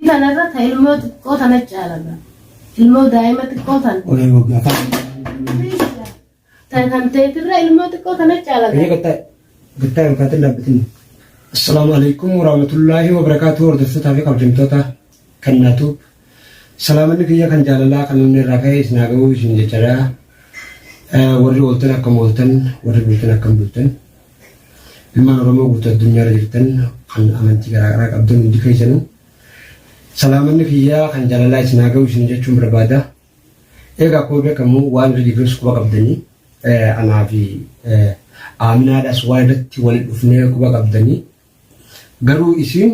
Tanarra ta ilmoo xiqqoo tana caalama. Ilmoo daa'ima xiqqoo tana. Olee waggaa afaan. Ta kan teetirra ilmoo xiqqoo tana caalama. Kanyee gattaa gattaa yookaan dhaabbatin. Assalaamu alaikum warahmatullaahi wabarakaatuh hordoftootaa fi kabajamtoota kan naatu salaamanni kiyya kan jaalalaa kan inni irraa ka'e isin haa ga'uu isin jechaadha. Warri ooltan akkam ooltan warri bultan akkam bultan ilmaan Oromoo guutuu addunyaarra jirtan kan amantii garaagaraa qabdan hundi keessanuu salaamanni kiyya kan jaalalaa isin haa ga'u isin jechuun barbaada. Egaa akkuma beekamu waan irra jirrus quba qabdanii anaa fi Aaminaadhaas waan irratti wal dhufnee quba qabdanii garuu isiin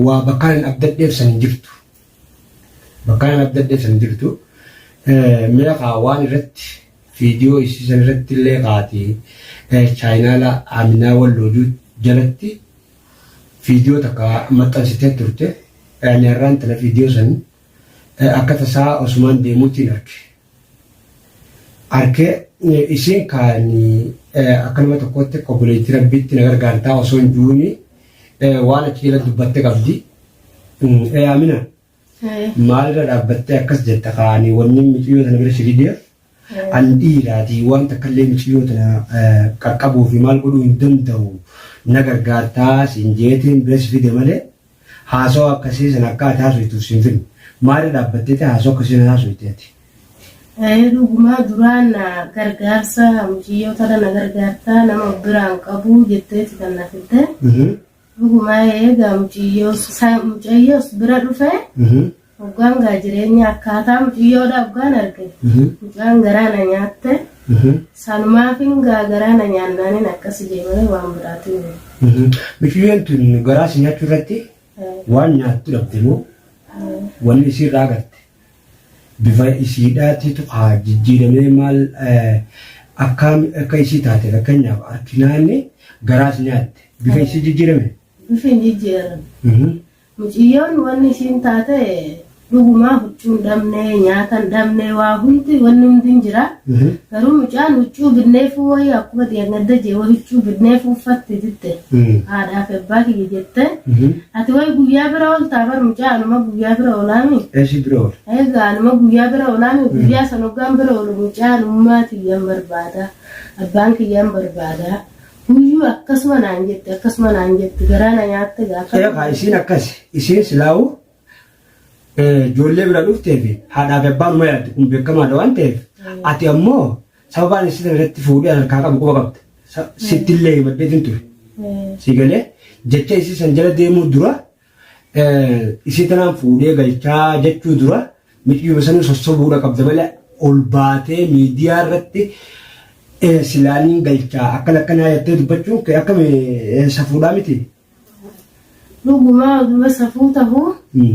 waa bakkaan hin abdadheef san hin jirtu. Bakkaan hin abdadheef san hin jirtu. Mee kaa waan irratti viidiyoo isii san irratti illee kaati chaayinaala Aaminaa Walloojuu jalatti viidiyoo takka maxxansitee turte. Ani har'aan tana viidiyoo san akka tasaa osumaan deemuutiin arge. Arkee isiin kaani akka nama tokkootti akka obboleettii rabbiitti na gargaartaa osoo hin juuni waan achi jala dubbatte qabdi. Ee Amina maalirra dhaabbattee akkas jetta kaani wanni miciyyoo tana bira si fideef an dhiiraatii waan takka illee miciyyoo tana qaqqabuu fi maal godhuu hin danda'u na gargaartaa siin jeetiin bira si fide malee Haasawa akkasii sana akka ati haasoytuuf si hin fidne. Maalirra dhaabbatteeti haasawa akkasii sana haasoyte ati? Ee dhugumaa duraan na gargaarsa muciyyoo tana na gargaartaa nama of biraan qabu jetteeti kan na fidde. Dhugumaa eegaa mucayyoos bira dhufe hoggaan gaa jireenya akkaataa mucayyoodha hoggaan arge mucaan garaa na nyaatte sanumaafin gaa garaa na nyaannaanin akkasi jee malee waan biraatiin. Mucayyoon tun garaa si nyaachuu irratti waan nyaattu dhabde moo wanni isii irraa agarte bifa isiidhaatiitu haa jijjiiramee maal akkaam akka isii taate fakkeenyaaf arginaanni garaa si nyaatte bifa isii jijjiirame. Bifi hin jijjiiramne. Muciyyoon wanni ishiin taate dhugumaa huccuu hin dhabne, nyaata hin dhabne, waa hundi wanni hundi hin jira. Garuu mucaan huccuu binneefuu wayii akkuma dhiyeengadda jee wayi huccuu binneefuu uffatti jette. Haadhaa fi abbaa kiyya jette. Ati wayi guyyaa bira ooltaa bar mucaa anuma guyyaa bira oolaami. Eessi bira oola? Egaa anuma guyyaa bira oolaami guyyaa san hoggaan bira oolu mucaan ummaa tiyyan barbaada. Abbaan kiyyan barbaada. Guyyuu akkasuma naan jette akkasuma naan jette garaa na nyaatte gaafa. Eegaa isiin akkas isiin silaa'u ijoollee bira dhuftee fi haadhaa fi abbaan uma yaaddi kun beekamaadha waan ta'eef ati ammoo sababaan isii sana irratti fuudhee harkaa qabu quba qabda. Sittillee himadheetiin ture. Si galee jecha isii san jala deemuu dura isii tanaan fuudhee galchaa jechuu dura mixiyyuma sanuu sossobuudha qabda malee ol baatee miidiyaa irratti silaaniin galchaa akkana akkanaa jettee dubbachuun kee akkami safuudhaa miti. Dhugumaa oduma safuu tahuu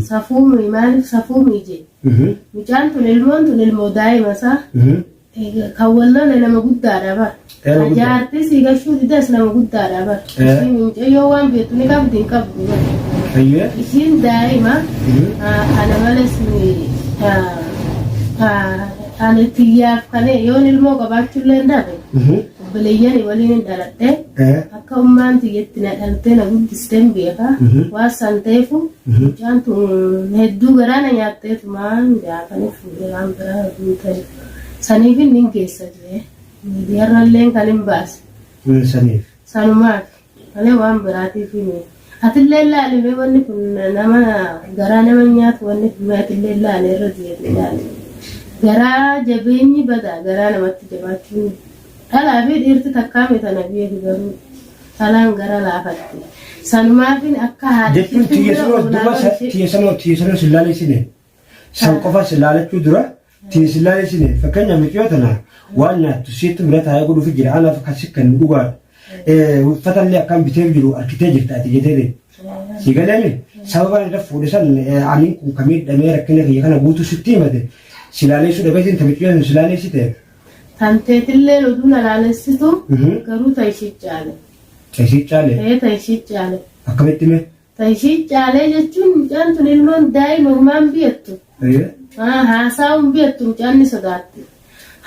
safuu mii maaliif safuu mii jee. Mucaan tun ilmoon tun ilmoo daa'ima isaa. Kan wal lole nama guddaadha bar. Nama guddaa. Jaartii sii gashuu dides nama guddaadha bar. Isiin mucayyoo waan beektu ni qabdi hin qabdu bar. Ayyee. Isiin daa'ima ana males ani tiyyaaf kane yoon ilmoo qabaachuullee hin dhabe obboleeyyan waliin hin dhaladhe akka ummaan tiyyatti na dhaltee na guddiste hin beeka waan san ta'eefu mucaan tun hedduu garaa na nyaatteetumaan jaafanii fuudhee waan biraa hin ta'e. Saniif inni hin geessa jee. Miidiyaarralleen kan hin baase. Saniif. Sanumaaf. Malee waan biraatiif himi. Atillee laali mee wanni kun nama garaa nama nyaatu wanni kun mee atillee laali irra deebi laali. Garaa jabeenyi badaa garaa namatti jabaachuun dhalaa fi dhiirti takkaa miti tana beeki garuu dhalaan gara laafatti. Sanumaafin akka haadha Jechuun ishiitti tiyya bira sanoo oolaa duba bara ishee. tiyya sanoo tiyya sanoo sin laalessine. San qofa si laalachuu dura tiyya si laalessine fakkeenyaaf miciyoo tana waan nyaattu siittu bira taa'ee godhuufi jira anaaf kan si kennu dhugaadha. Uffata illee akkaan biteef jiru arkitee jirta ati jetee beektu. Si galeemi sababa irra fuudhe san aniin kun ka miidhamee rakkina kiyya kana guutuu sitti himate si laaleessuu dhabeetiin ta miciyoo sun si laaleessite. Tanteetillee oduu na laalessitu garuu ta ishii caale. Ta ishii caale. Ee ta ishii caale. Akkamitti mee? Ta ishii caalee jechuun mucaan tun ilmoon daa'ima homaan beektu. Haasaa'uu hin beektu mucaan ni sodaatti.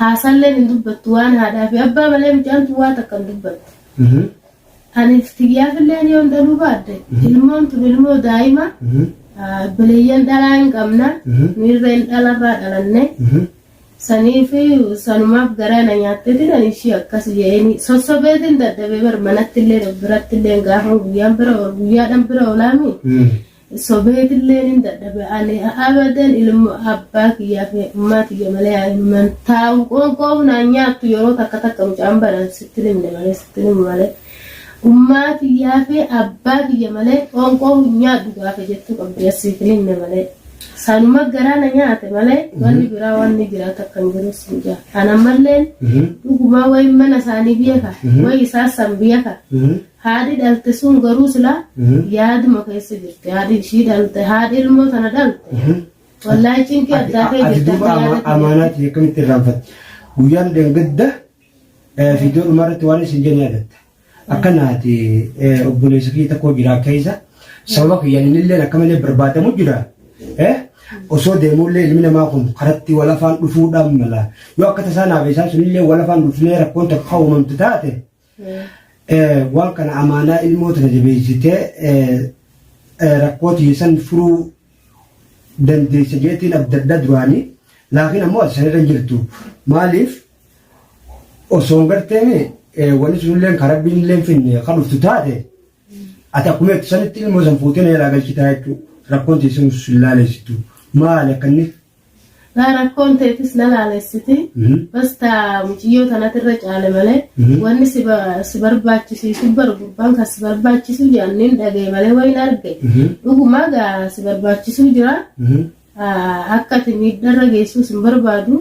Haasaalleen hin dubbattu waan haadhaa fi abbaa malee mucaan tun waa takka hin dubbattu. Ani tiyyaafilleen yoon dhaluu baadde ilmoon tun ilmoo daa'ima. Obboleeyyan dhalaa hin qabna. Miirreen dhalarraa dhalanne. Saniif sanumaaf garaa na nyaatteetiin ani ishii akkas je'eeni sossobeetiin dadhabee bar manatti illee of biratti illee gaafa guyyaan bira guyyaadhaan bira oolaami. Sobeetillee nin dadhabe ani abadan ilmo abbaa kiyyaa fi ummaa tiyya malee ilman taa'u qoonqoo naan nyaattu yeroo takka takka mucaan baran sitti himne malee sitti himu malee ummaa tiyyaa fi abbaa kiyya malee qoonqoo hin nyaadhu gaafa jettu qabdi asiif hin himne malee sanuma garaa na nyaate malee wanni biraa wanni jiraa takka hin jiru sin jaa ana malleen dhugumaa wayi mana isaanii beeka wayi isaa san beeka. Haadhi dhalte sun garuu silaa yaaduma keessa jirti. Haadhi ishii dhalte, haadhi ilmoo tana dhalte. Wallaahi cinqii addaa ta'e Ati jirti. duuba Akka yaada kiyyaatti. amaanaati akkamitti irraanfatte? Guyyaan dheengadda viidiyoo dhumaa irratti waan isin jenne yaadatta. Akka naati obboleessa kiyya tokko jira keessa sababa kiyyaan innillee akka malee barbaadamu jira. Osoo deemullee ilmi namaa kun karatti wal afaan dhufuudhaan mala. Yoo akka tasaa naaf isaan sunillee wal afaan dhufnee rakkoon takka uumamtu taate Waan kana amaanaa ilmoo tana jabeessitee rakkoo tiyya san furuu dandeessa jeetiin abdadha duraanii. Laakiin ammoo ati sanirra hin jirtu. Maaliif osoo hin garteemi wanni sunillee kan rabbiin illee hin finne kan dhuftu taate ati akkuma jettu sanitti ilmoo san fuutee na jalaa galchitaa jechuudha. Rakkoon tiyya sun sin laalessitu. Maali akka inni Laa rakkoon teetis na laalessiti. Bas taa muciyyoo tanati irra caale malee wanni si si barbaachisiisu bar gurbaan kan si barbaachisu jedhan dhagaye malee wayin arge. Dhugumaa gaa si barbaachisuu jira. Akka ati miidharra geessuus hin barbaadu.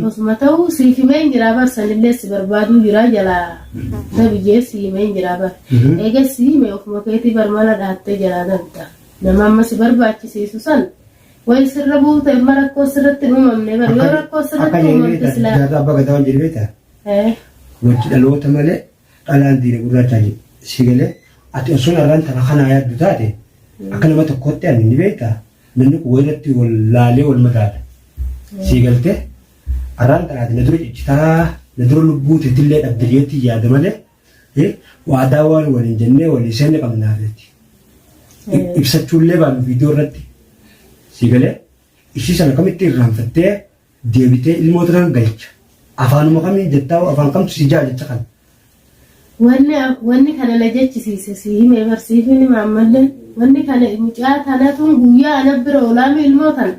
Osuma ta'uu siif himee hin jiraa bar sanillee si barbaaduu jira jalaa dabiyyee si himee hin jiraa bar. Eega si hime ofuma keetii bar mala dhaattee jalaa dabda. Nama amma si barbaachisiisu san Way sirra buute amma rakkoo sirratti hin uumamne bar yoo rakkoo Akka sirratti jedhee uumamte beektaa silaa. jaarraa abbaa gadaa waan jedhe beektaa Eh, wajji dhaloota malee dhalaan diina gurraachaa jedhe si galee ati osoo narraan tana kanaa yaaddu taate akka nama tokkootti ani ni beektaa namni kun wayirratti wal laalee wal madaala si galtee arraan tana ati na dura ciccitaa na dura lubbuu teetillee dhabde jeetti yaada malee Waadaa waan waliin jennee walii seenne qabnaa jetti. Ibsachuullee baannu viidiyoo irratti. Si galee ishii sana kamitti irraanfattee deebitee ilmoo tanaan galcha. Afaanuma kamiin jettaa afaan kamtu si jaa jecha kana. Wanni wanni kana na jechisiise si himee barsiifni maammallee wanni kana mucaa tanatuun guyyaa ana bira olaame ilmoo tana.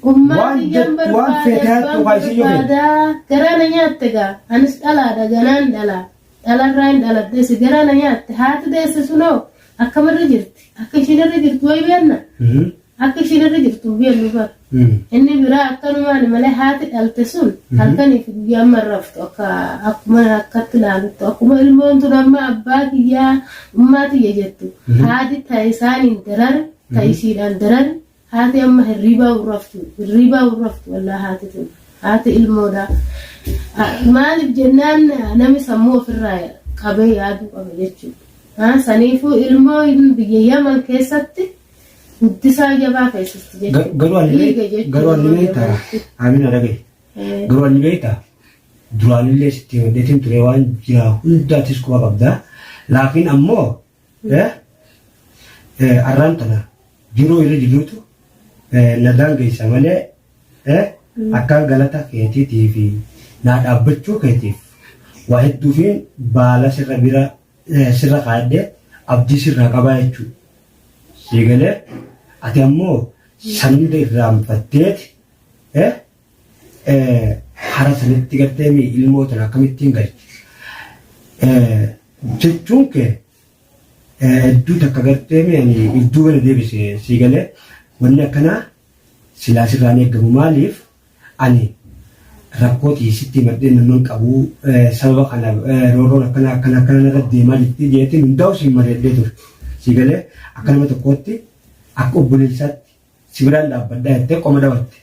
Ummaa Waan kiyyaan jettu waan barbaada feete haattu abbaan kaa isin yoo feete. barbaada garaa na nyaatte gaa anis dhalaadha ganaan dhala dhalarraa hin dhaladhe si garaa na nyaatte haati deesse sunoo akkamirra jirti akka ishiin irra jirtu wayi beenna akka ishiin irra jirtu hin beennu bar inni biraa akkanumaan malee haati dhalte sun halkanii fi guyyaan marraftu akka akkuma akkatti ilaaluttu akkuma ilmoon tun amma abbaa kiyyaa ummaa tiyya jettu haati ta isaaniin darar ta ishiidhaan darar Haati amma hirriibaa hin raftu hirriibaa hin raftu wallaa haati tun haati ilmoodha. Maaliif jennaan namni sammuu ofirraa qabee yaaduu qaba jechuudha. Saniifuu ilmoo biyya Yaman keessatti guddisaa jabaa feesisti jechuudha. Garuu ani Dhiiga jechuudha garuu ani ilmoo beektaa Yamanitti. Amina dhagaye. Garuu ani beektaa duraanillee sitti himadheetiin ture waan jira hundaatis quba qabda. Laakiin ammoo Arraan tana jiruu irra jirrutu na daangeessa malee akkaan galata keetiitii fi naa dhaabbachuu keetiif waa hedduufiin baala sirra bira sirra kaadhee abdii sirraa qabaa jechuudha. Sii galee ati ammoo san hunda irraanfatteeti hara sanitti gartee ilmoo tana akkamittiin galche jechuun kee Hedduu takka gartee mi ani if duuba na deebise sii galee wanni akkanaa silaa sirraa hin eeggamu maaliif ani rakkoo tiyya sitti himadhee naman qabu sababa kana roorroon akkana akkana akkana narra deemaa jirti jeetiin hundaa'u siin mari'adhee ture sii galee akka nama tokkootti akka obboleessaatti si biraan dhaabbadhaa jettee qoma dhawatte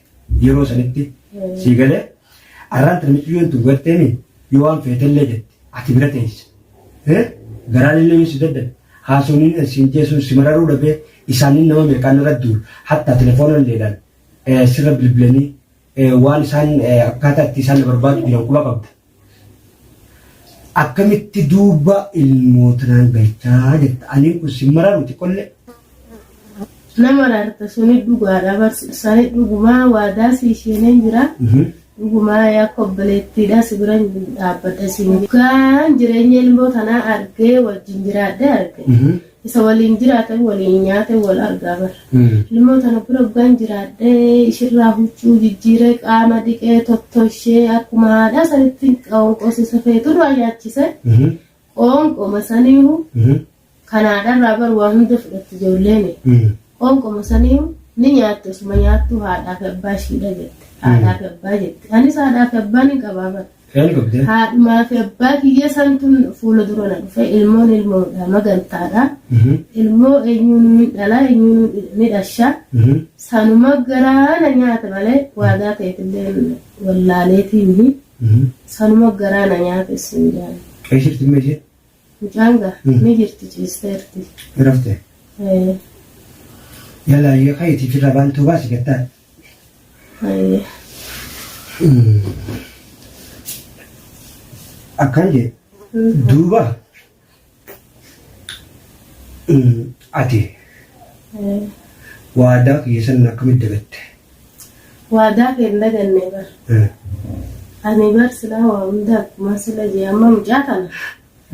yeroo sanitti sii galee arraan tana miciyyoon tun garteemi yoo waan feetellee jette ati bira teessa garaan illee yoo si daddabe haasawni siin jeesuun si mararuu dhabee isaaniin nama meeqaan irra duulu hatta telefoona illeedhaan sirra bilbilanii waan isaan akkaataa itti isaan na barbaadu jiran quba qabda. Akkamitti duuba ilmoo tanaan galchaa jetta aniin kun si mararu xiqqollee. Nama raarta suni dhugaadha sani dhugumaa waadaa sii seeneen jira. Dhugumaa akka obboleettiidha si bira dhaabbadha siin. Dhugaan jireenya ilmoo tanaa argee wajjin jiraadhe arge. Isa waliin jiraatan waliin nyaate wal argaa bara. Ilmoo tana bira dhugaan jiraadhee ishirraa huccuu jijjiiree qaama dhiqee tottoshee akkuma haadhaa sanitti qoonqoosisa feeturraa nyaachise. Qoonqoma saniihu kan haadharraa bar waa hunda fudhatti ijoolleen. Qoonqoma saniihu ni nyaatte osuma nyaattuu haadhaa fi abbaa ishiidha jette. Haadhaa fi abbaa jette. Anis haadhaa fi abbaa ni qabaa bara. Kan qabdee? Haadhumaa fi abbaa kiyya santuun fuula dura na dhufe ilmoon ilmoodha magantaadha. Ilmoo eenyuun ni dhala eenyuun ni dhasha. Sanuma garaa na nyaata malee waadaa ta'eetillee wallaaleetiin sanuma garaa na nyaata isin jaan. Qeeshirti immoo ishee Mucaan gaa ni jirti ciisteerti. Rafte. Yala ayyee kayitii firra baantuu baasi gattaa. Ayyee. Akkan jee duuba ati waadaa kiyya san akkamitti dagatte? Waadaa kee hin daganne bar. Ani bar silaa waa hunda akkuma sila jee amma mucaa tana.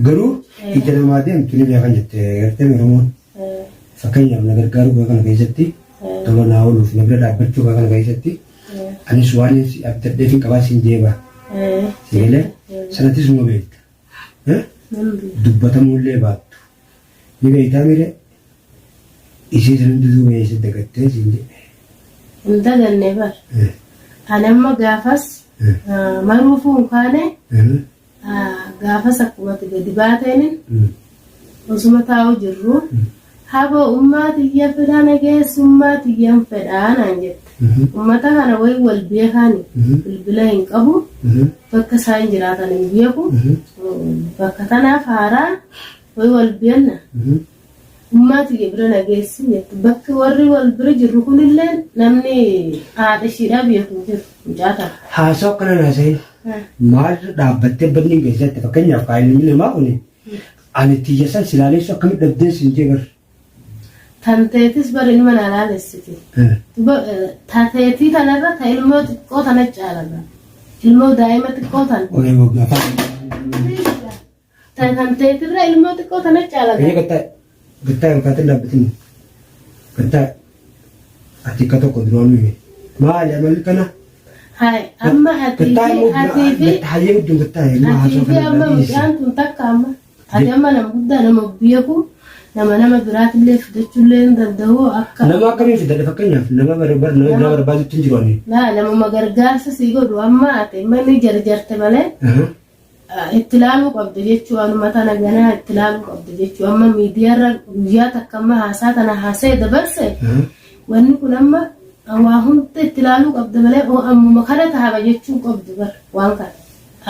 Garuu ija namaa deemtu ni beekan jette gartee Oromoon. Fakkeenyaaf na gargaaruu kana keessatti tola naa ooluuf na bira dhaabbachuu kana keessatti anis waan si abdadheef hin qabaa siin jeeba. Si galee sanatis numa beekta. Dubbatamuullee baattu. Ni beektaa mire isii san hunduu beeksisa dagattee siin jedhe. Hin daganne bar. Ani amma gaafas maruufuu hin kaane gaafas akkuma ati gadi baateenin osuma taa'u jirru haboo ummaa tiyya fedhaa nageessu ummaa tiyyan fedhaa naan jette. Ummata kana wayi wal beekaani bilbila hin qabu bakka isaan jiraatan hin beeku bakka tanaaf haaraa wayi wal beenna. Ummaa tiyya bira na geessi jette. Bakki warri wal bira jirru kunillee namni haadha ishiidhaa beeku hin jiru mucaa tana. Haasoo akkana naasa'in maalirra dhaabbattee banni keessatti fakkeenyaaf kaa ilmi namaa kun ani tiyya san silaaleessu akkamitti dhabdee siin jee bar. Tanteetis bar ilma naa laalessiti. Duba tateetii tanarra ta ilmoo xiqqoo tana caalata. Ilmoo daa'ima xiqqoo tana. Oye waggaa afaan. Ta tanteetirra ilmoo xiqqoo tana caalata. Eeyyee gattaa gattaa yookaan dhaabbatin gattaa ati akka tokko duraan hime maali amalli kana Hai amma atii gattaa fi immoo atii fi hayyee wajjin gattaa immoo atii haasoo fi kana amma dhiisi. mucaan tun takka amma ati amma nama guddaa nama beeku nama nama biraatillee fidachuullee hin danda'u akka Nama akkamiin fidadha fakkeenyaaf nama bar nama biraa barbaadutti hin jiru ani. laa namuma gargaarsa sii godhu amma ati amma ni jarjarte malee itti ilaaluu qabda jechuu anuma tana ganaa itti ilaaluu qabda jechuu amma miidiyaarra guyyaa takka amma haasaa tana haasa'e dabarse wanni kun amma waa hunda itti ilaaluu qabda malee oo ammuma kana tahaba jechuu qabdu bar waan kana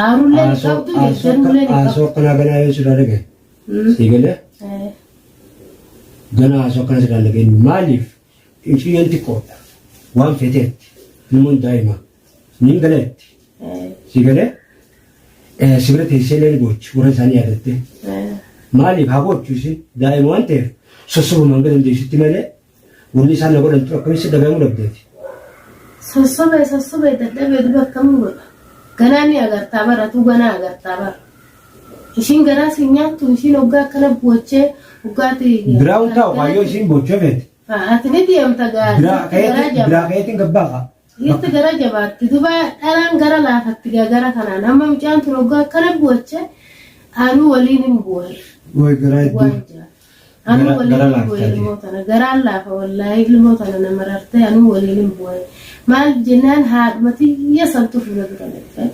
aarullee hin qabdu jarjarullee hin qabdu. Haasoo akkanaa ganaa yoo sirraa dhagaye. Sii galee ganaa haasoo akkana sirraa dhagaye maaliif mucayyoon xiqqoodha waan feeteetti ilmoon daa'ima niin galeetti. Si galee si bira teessee illee ni boochi warra isaanii yaadattee. Maaliif haa boochu isin daa'ima waan ta'eef sossobuma hanga dandeessutti malee wanni isaan na godhan tun akkamitti si dhaga'amuu dhabdeeti. Sossobee sossobee dadhabee duba akkam godha. Ganaa ni agartaa bara atuu ganaa agartaa bara. Ishiin garaa si nyaattu ishiin hoggaa akkana boochee hoggaati. Biraa hin taa'u kaayyoo ishiin boochoo feete. Ati ni deemta gaa. Biraa Garaa jabaa. biraa ka'eetiin gabbaa kaa. Dhiirti gara jabaatti duba dhalaan gara laafatti gaa gara kanaan amma mucaan tun hoggaa akkana bu'ache anuu waliin hin bu'e. Way garaa hedduu. Waan jira. Anuu Gara- waliin gara hin bu'e laaftaa ilmoo tana garaan laafa wallaahi ilmoo tana na marartee anuu waliin hin bu'e. Maal jennaan haadhuma tiyya santu fuula dura na dhufe.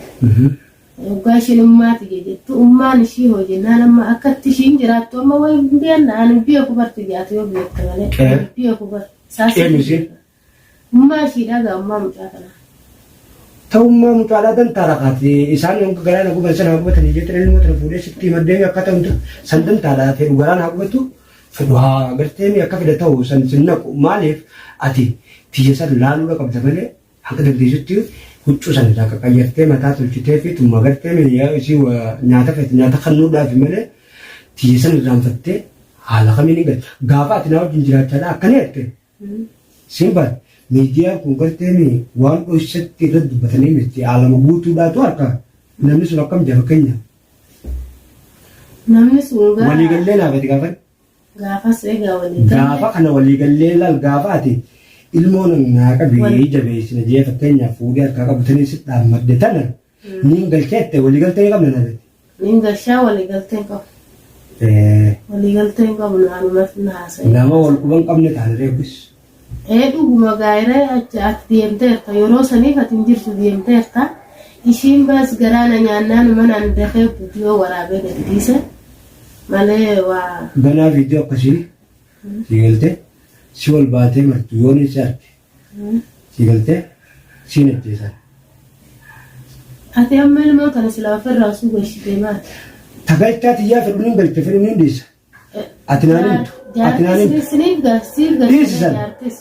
Hoggaa ishiin ummaa tiyya jettu ummaan ishii hoo jennaan amma akkatti ishiin jiraattu amma way hin beekna ani hin beeku barti jaatu yoo beekte malee. Hin beeku bar. Saasii Eenyu isiin? Ummaa ishiidhaa gaa ummaa mucaa tanaa. Ta'ummaa mucaadhaa dantaadha kaati isaan hanga garaa na guban sana haa gubatanii jettee ilmoo tana fuudhee sitti himadhee akka ta'u san dantaadha fedhu garaan haa gubatu fedhu haa gartee akka fedha ta'u san sin naqu maaliif ati tiyya san laaluudha qabda malee hanga dandeessutti huccuu san irraa qaqayyartee mataa tolchitee fi tumma gartee isii nyaata fete nyaata kennuudhaafi malee tiyya san irraanfattee haala kamiin hin galte gaafa ati naa wajjin jiraachaadha akkana jette. Siin baate miidiyaan kun gartee waan dhoysatti irratti dubbatanii miti aalama guutuudhaatu harka namni sun akkam jira fakkeenya. Namni sun gaa Waliigallee naafati gaafan. Gaafas egaa waliigallee. Gaafa kana waliigallee laal gaafa ati ilmoo naa qabii jabeessina jee fakkeenyaaf fuudhee harkaa qabu tanii si dhaammadde tana niin galcheette waliigaltee qabna naafati. Niin gashaa waliigaltee hin qabu. Waliigaltee hin qabnu anumatu na haasa'e. Nama wal quban qabne taane reebbis. Ee dhuguma gaa'iree achi ati deemteerta yeroo saniif ati hin jirtu deemteerta ishiin baas garaa na nyaannaan manaan dafee viidiyoo waraabee gadi dhiise malee waa. Ganaa viidiyoo akkasii sii galtee si ol baatee martu yoon si arge sii galtee siin ajjeesan. Ati amma ilmoo tana silaa ofirraa osoo gashitee maali? Tagalchaa tiyyaa fedhuun hin galcha fedhuun hin dhiisa. Ati naan himtu. Ati naan himtu. Jaartis siniif siif Dhiisi sana. jaartis.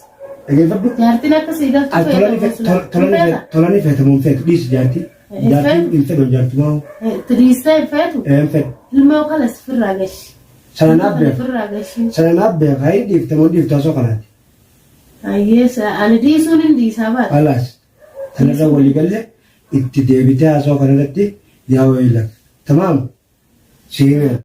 Dhageeffadhu. Jaartiin akka sii galtu Ati tolani feeta silaa. tolani Hin feeta? tolani feetamu hin feetu dhiisi jaartii. Hin Jaartiin feetu? hin fedhu jaartumaa Itti dhiistee hin feetu? hin fedhu. Ilmoo kanas ofirraa gashi. Sana naaf Ilmoo kana beeka. ofirraa gashi. Sana naaf beeka. Hayi dhiiftamu dhiiftu osoo kanaati. Hayyee ani dhiisuun hin dhiisaa baata. Khalaas. Kanarra walii galle itti deebitee haasoo kanarratti yaa waylak. Tamaam. Si himee.